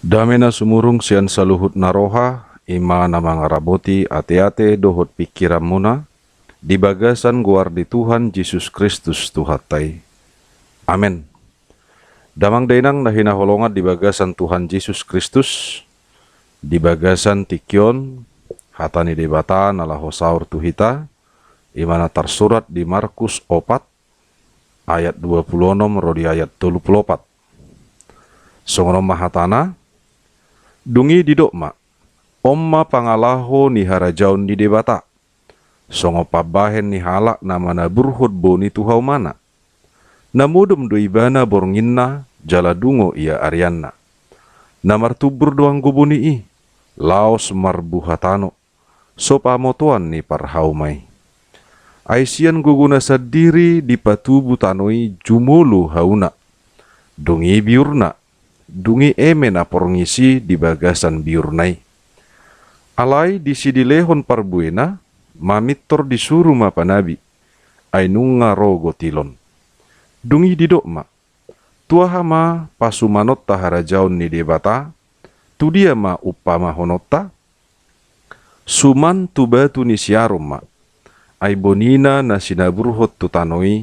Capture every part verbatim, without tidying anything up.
Dame na sumurung sian saluhut na roha, i ma na mangaraboti ateate dohot pingkiranmuna, di bagasan goar ni Tuhan Jesus Kristus Tuhanta i. Amen. Damang dainang na hinaholongan di bagasan Tuhan Jesus Kristus, di bagasan tingki on, hata ni Debata na laho saor tu hita, i ma na tarsurat di Markus opat, ayat dua pulu onom ro di ayat tolu pulu opat. Songon on ma hatana, dung i didok ma, on ma pangalaho ni harajaon ni Debata, songon pambahen ni halak na manaburhon boni tu haumana. Na modom do ibana bornginna, jala dungo ia arianna. Na martumbur do anggo boni i, laos marbuha tano, so pamotoan ni parhauma i. Ai sian gogona sandiri dipatubu tano i jumolo hauna. Dung i biurna, dung i eme na porngis i di bagasan biurna i. Alai disi dilehon parbuena, mamintor disuru ma panabi, ai nunga ro gotilon. Dung i didok ma, tu aha ma pasumanonta harajaon ni Debata, tu dia ma umpamahononta? Suman tu batu ni siarum ma, ai bonina na sinaburhon tu tano i,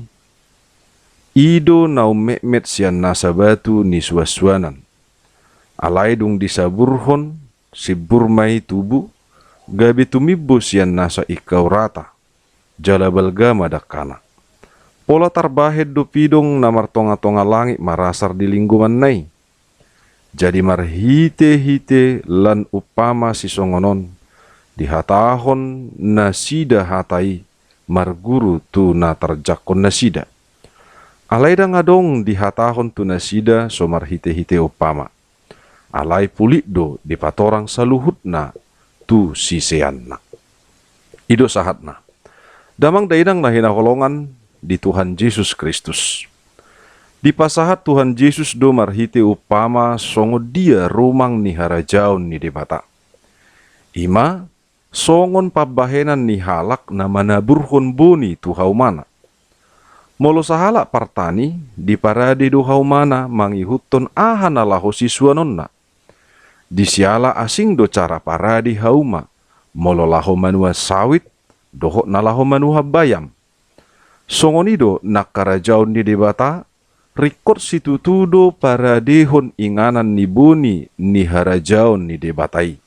i do na ummetmet sian nasa batu ni suansuanan. Alai dung disaburhon, simbur ma i tubu, gabe tumimbo sian nasa ingkau rata, jala balga ma dangkana. Pola tarbahen do pidong na martongatonga langit marasar di linggomanna i. Jadi marhitehite lan umpama sisongon on, dihatahon nasida hata i marguru tu na tarjangkon nasida. Alai ndang adong dihatahon tu nasida so marhitehite umpama. Alai pulik do dipatorang saluhutna tu siseanna. I do sahatna. Damang dainang na hinaholongan di Tuhan Jesus Kristus. Dipasahat Tuhan Jesus do marhite umpama songon dia rumang ni harajaon ni Debata. I ma, songon pambahenan ni halak na manaburhon boni tu haumana. Molo sahalak partani, diparade do haumana mangihuthon aha na laho sisuanonna. Di siala asing do cara parade hauma, molo laho manuan sawit, dohot na laho manuan bayam. Songon i do nang harajaon ni Debata, ringkot situtu do paradehon inganan ni boni ni harajaon ni Debata i.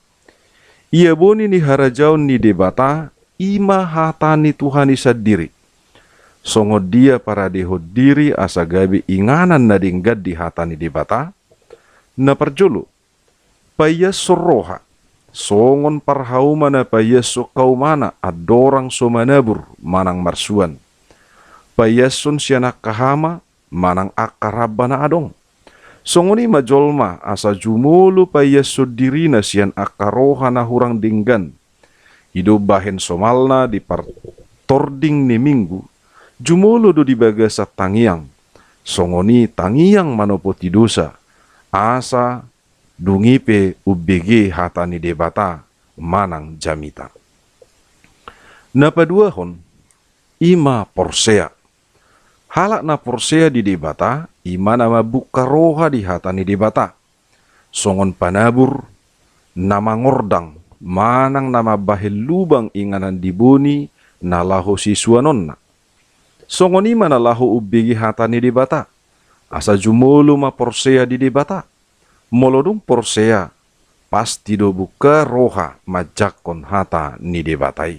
Ia boni ni harajaon ni Debata, i ma hata ni Tuhan i sandiri. Songon dia paradehon diri asa gabe inganan na denggan di hata ni Debata? Na parjolo, paiashon roha, songon parhauma na paiashon haumana andorang so manabur manang marsuan. Paiashon sian angka hama manang angka ramba na adong. Songon i ma jolma asa jumolo paiashon dirina sian angka roha na hurang denggan. I do bahen somalna di partording ni Minggu, jumolo do di bagasan tangiang. Songon i tangiang manopoti dosa, asa dung i pe umbege hata ni Debata manang jamita. Na paduahon, i ma porsea. Halak na porsea di Debata, i ma na mambuka roha di hata ni Debata. Songon panabur, na mangordang, manang na mambahen lubang inganan di boni na laho sisuanonna. Songon i ma na laho umbege hata ni Debata. Asa jumolo ma porsea di Debata. Molo dung porsea, pasti do buka roha manjangkon hata ni Debata i.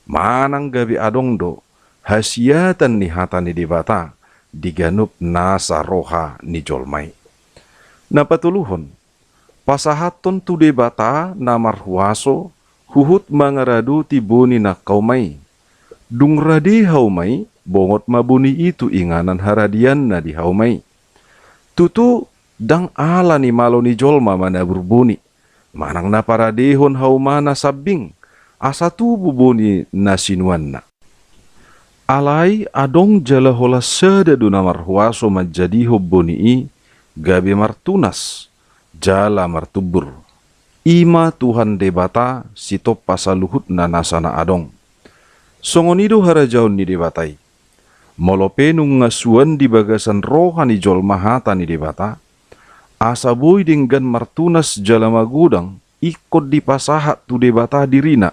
Manang gabe adong do hasiatan ni hata ni Debata di ganup nasa roha ni jolma i. Na patoluhon, pasahathon tu Debata na marhuaso huhut mangaradoti boni nang hauma i. Dung rade hauma i, bongot ma boni i tu inganan haradeanna di hauma i. Tutu, ndang ala ni malo ni jolma manabur boni, manang na paradehon haumana sambing, asa tubu boni na sinuanna. Alai adong jala holan sada do na marhuaso manjadihon boni i gabe martunas jala martumbur. I ma Tuhan Debata sitompa saluhutna nasa na adong. Songon i do harajaon ni Debata i. Molo pe nunga suan di bagasan roha ni jolma hata ni Debata, asa boi denggan martunas jala magodang, ingkon dipasahat tu Debata dirina,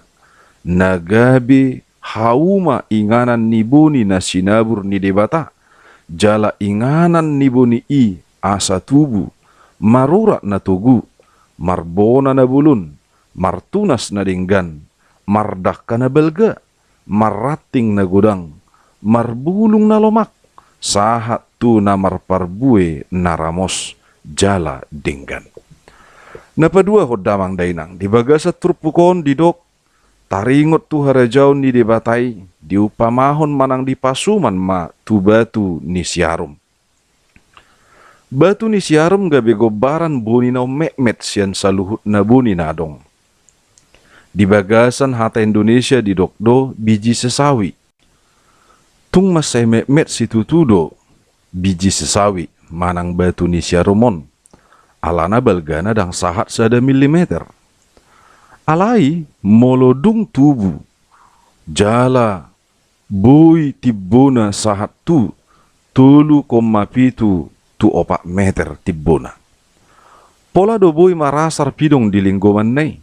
na gabe hauma inganan ni boni na sinabur ni Debata, jala inganan ni boni i asa tubu, marurat na togu, marbona na bolon, martunas na denggan, mardangka na balga, marranting na godang, marbulung na lomak, sahat tu na marparbue na ramos jala denggan. Na paduahon damang dainang, di bagasan turpuk on didok, taringot tu harajaon ni Debata i, diumpamahon manang dipasuman ma tu batu ni siarum. Batu ni siarum gabe gombaran boni na ummetmet sian saluhutna boni na adong. Di bagasan hata Indonesia didok do biji sesawi. Tung mansai metmet situtu do biji sesawi manang batu ni siarum on. Alana balgana ndang sahat sada milimeter. Alai molo dung tubu jala boi timbona sahat tu tolu koma pitu tu opat meter timbona. Pola do boi marasar pidong di linggomanna i.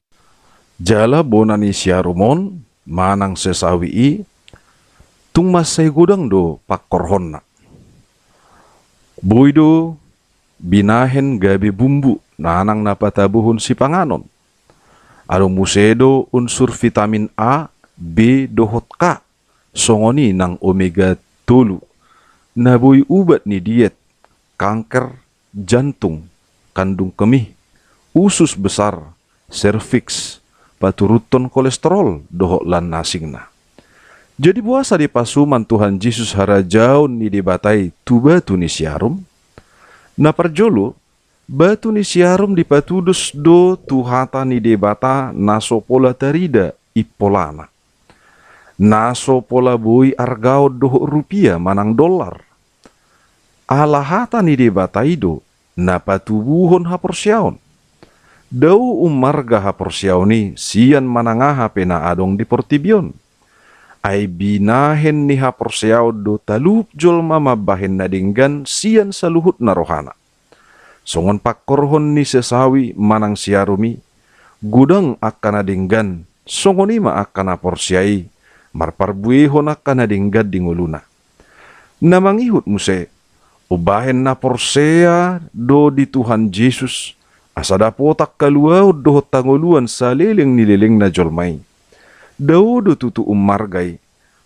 Jala bona ni siarum on manang sesawi i tung mansai godang do pangkorhonna. Boi do binahen gabe bumbu manang na patabuhon sipanganon. Adong muse do unsur vitamin A, B dohot K, songon i nang omega tolu, na boi ubat ni diet, kanker, jantung, kandung kemih, usus besar, serviks, paturuthon kolesterol dohot lan na asingna. Jadi boasa dipasuman Tuhan Jesus harajaon ni Debata i tu batu ni siarum? Na parjolo, batu ni siarum dipatudos do tu hata ni Debata na so pola tarida impolana, na so pola boi argaon dohot rupia manang dollar. Ala hata ni Debata i do na patubuhon haporseaon. Dao ummarga haporseaon i sian manang aha pe na adong di portibi on. Ai binahen ni haporseaon do talup jolma mambahen na denggan sian saluhutna rohana. Songon pangkorhon ni sesawi manang siarum i, godang angka na denggan, songon i ma angka na porsea i, marparbuehon angka na denggan di ngoluna. Na mangihut muse, umbahen na porsea do di Tuhan Jesus, asa dapotan haluaon dohot hangoluan saleleng ni lelengna jolma i. Dao do tutu ummarga i,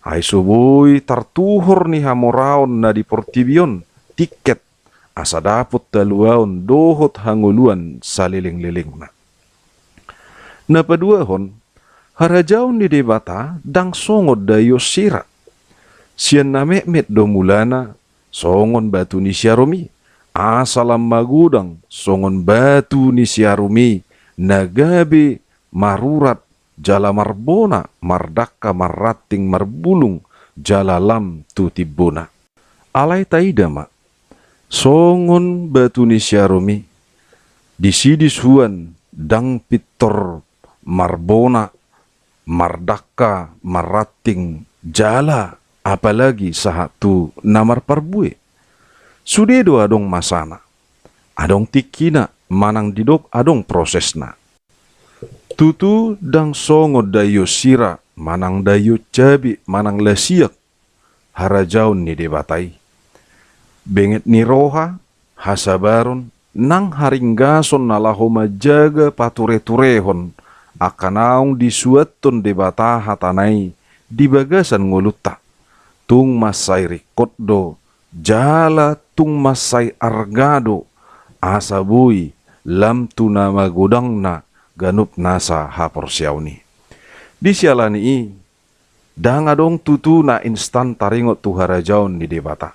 ai so boi tartuhor ni hamoraon na di portibi on, tingket, asa dapot haluaon dohot hangoluan saleleng-lelengna. Na paduahon, harajaon ni Debata ndang songon daion sira. Sian na metmet do mulana songon batu ni siarum i, asa lam magodang songon batu ni siarum i, na gabe marurat jala marbona, mardangka, marranting, marbulung, jala lam tu timbona. Alai taida ma, songon batu ni siarum i, disi disuan ndang pintor marbona, mardangka, marranting, jala apalagi sahat tu na marparbue. Sude do adong masana, adong tingkina, manang didok adong prosesna. Tutu ndang songon daion sira, manang daion cabe, manang lasiak, harajaon ni Debata i. Benget ni roha, hasabaron, nang haringgason na laho manjaga patureturehon angka naung disuanhon Debata hatana i di bagasan ngolunta. Tung mansai ringkot do, jala tung mansai arga do, asa boi lam tu na magodangna ganup nasa haporseaon i. Di siala ni i, ndang adong tutu na instan taringot tu harajaon ni Debata.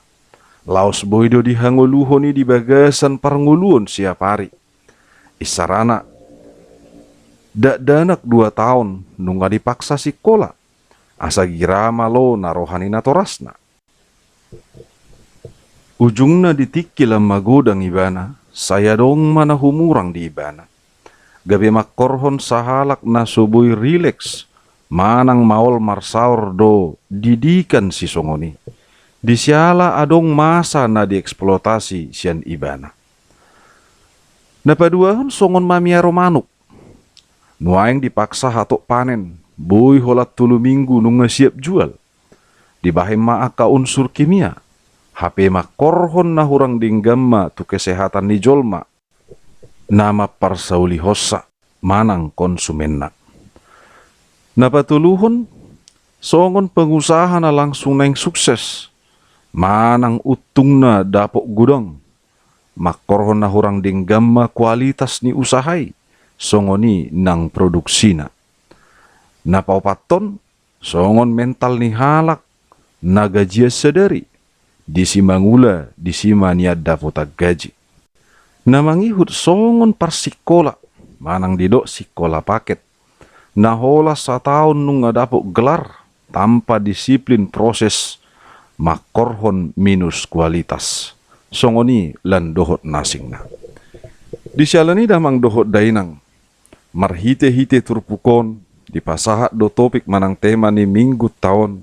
Laos boi do dihangoluhon i di bagasan parngoluon siap ari. Isarana, dakdanak dua taon nunga dipaksa sikola, asa gira malo na roha ni natorasna. Ujungna di tingki lam magodang ibana, sai adong ma na humurang di ibana. Gabe mangkorhon sahalak na so boi rileks, manang maol marsaor do didikan sisongon i. Di siala adong masa na dieksploitasi sian ibana. Na paduahon songon mamiaro manuk. Nuaeng dipaksa hatop panen, boi holan tolu minggu nunga siap jual. Dibahen ma angka unsur kimia, hape mangkorhon na hurang denggan ma tu kesehatan ni jolma na mamparsaulihonsa manang konsumenna. Na patoluhon, songon pengusaha na langsung naeng sukses manang untungna dapot godang, mangkorhon na hurang denggan ma kualitas ni usaha i, songon i nang produksina. Na paopathon, songon mental ni halak na gajian sadari, disi mangula, disi ma nian dapotan gaji. Na mangihut songon parsikola, manang didok sikola paket, na holan sataon nunga dapot gelar tanpa disiplin proses, mangkorhon minus kualitas. Songon i lan dohot na asingna. Di siala ni i damang dohot dainang, marhitehite turpuk on, dipasahat do topik manang tema ni minggunta on,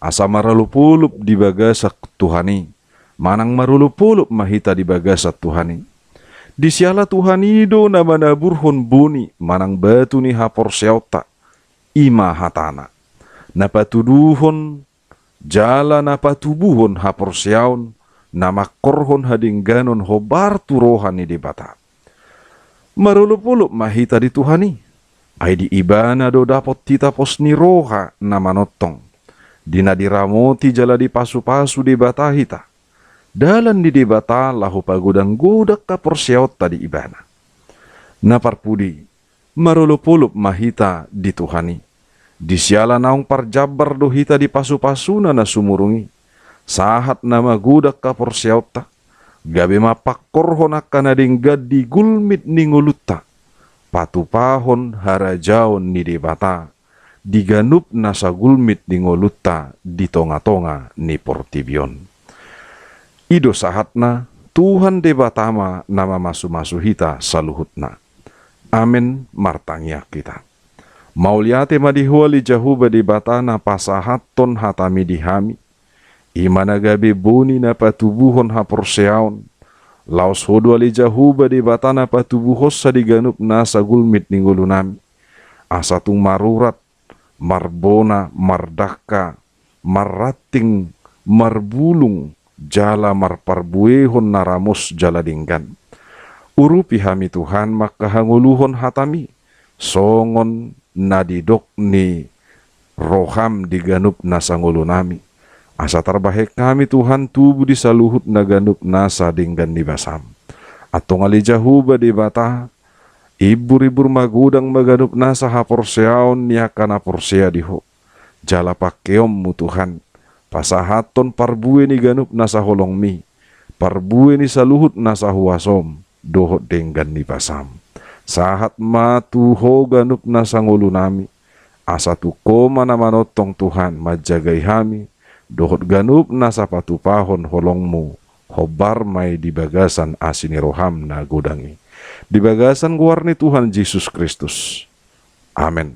asa marolopolop di bagasan Tuhan i, manang marolopolop ma hita di bagasan Tuhan i. Di siala Tuhan i do na manaburhon boni manang batu ni haporseaonta, i ma hatana. Na patuduhon jala na patubuhon haporseaon, na mangkorhon hadengganon hombar tu roha ni Debata. Marolopolop ma hita di Tuhan i, ai di Ibana do dapot hita pos ni roha na manongtong. Di na diramoti jala dipasupasu Debata hita. Dalan ni Debata laho pagodanggodang haporseaonta di Ibana. Na parpudi, marolopolop ma hita di Tuhan i. Di siala naung parjambar do hita di pasupasuna na sumurung i, sahat na magodang haporseaonta, gabe mapangkorhon angka na denggan di gulmit ni ngolunta, patupahon harajaon ni Debata di ganup na sagulmit ni ngolunta di tongatonga ni portibi on. I do sahatna, Tuhan Debata ma na mamasumasu hita saluhutna. Amen. Martangiang hita. Mauliate ma di Ho ale Jahowa Debata na pasahathon hatami di hami, i ma na gabe boni na patubuhon haporseaon. Laos Ho do ale Jahowa Debata na patubuhonsa di ganup nasa gulmit ni ngolunami, asa tung marurat, marbona, mardangka, marranting, marbulung, jala marparbuehon na ramos jala denggan. Urupi hami Tuhan mangkahangoluhon hatami, songon na didok ni roham di ganup nasa ngolunami. Asa tarbahen hami Tuhan tubu di saluhut na ganup nasa denggan ni basam. Antong ale Jahowa Debata, imbur-imbur magodang ma ganup nasa haporseaon ni angka na porsea di Ho. Jala pangkeonmu Tuhan, pasahathon parbue ni ganup nasa holongmi, parbue ni saluhut nasa huasom, dohot denggan ni basam. Sahat ma tu Ho ganup nasa ngolunami, asa tung Ho ma na manongtong Tuhan manjagai hami, dohot ganup nasa patupahon holongmu, hombar ma i di bagasan asi ni roham na godang i. Di bagasan goar ni Tuhan Jesus Kristus. Amen.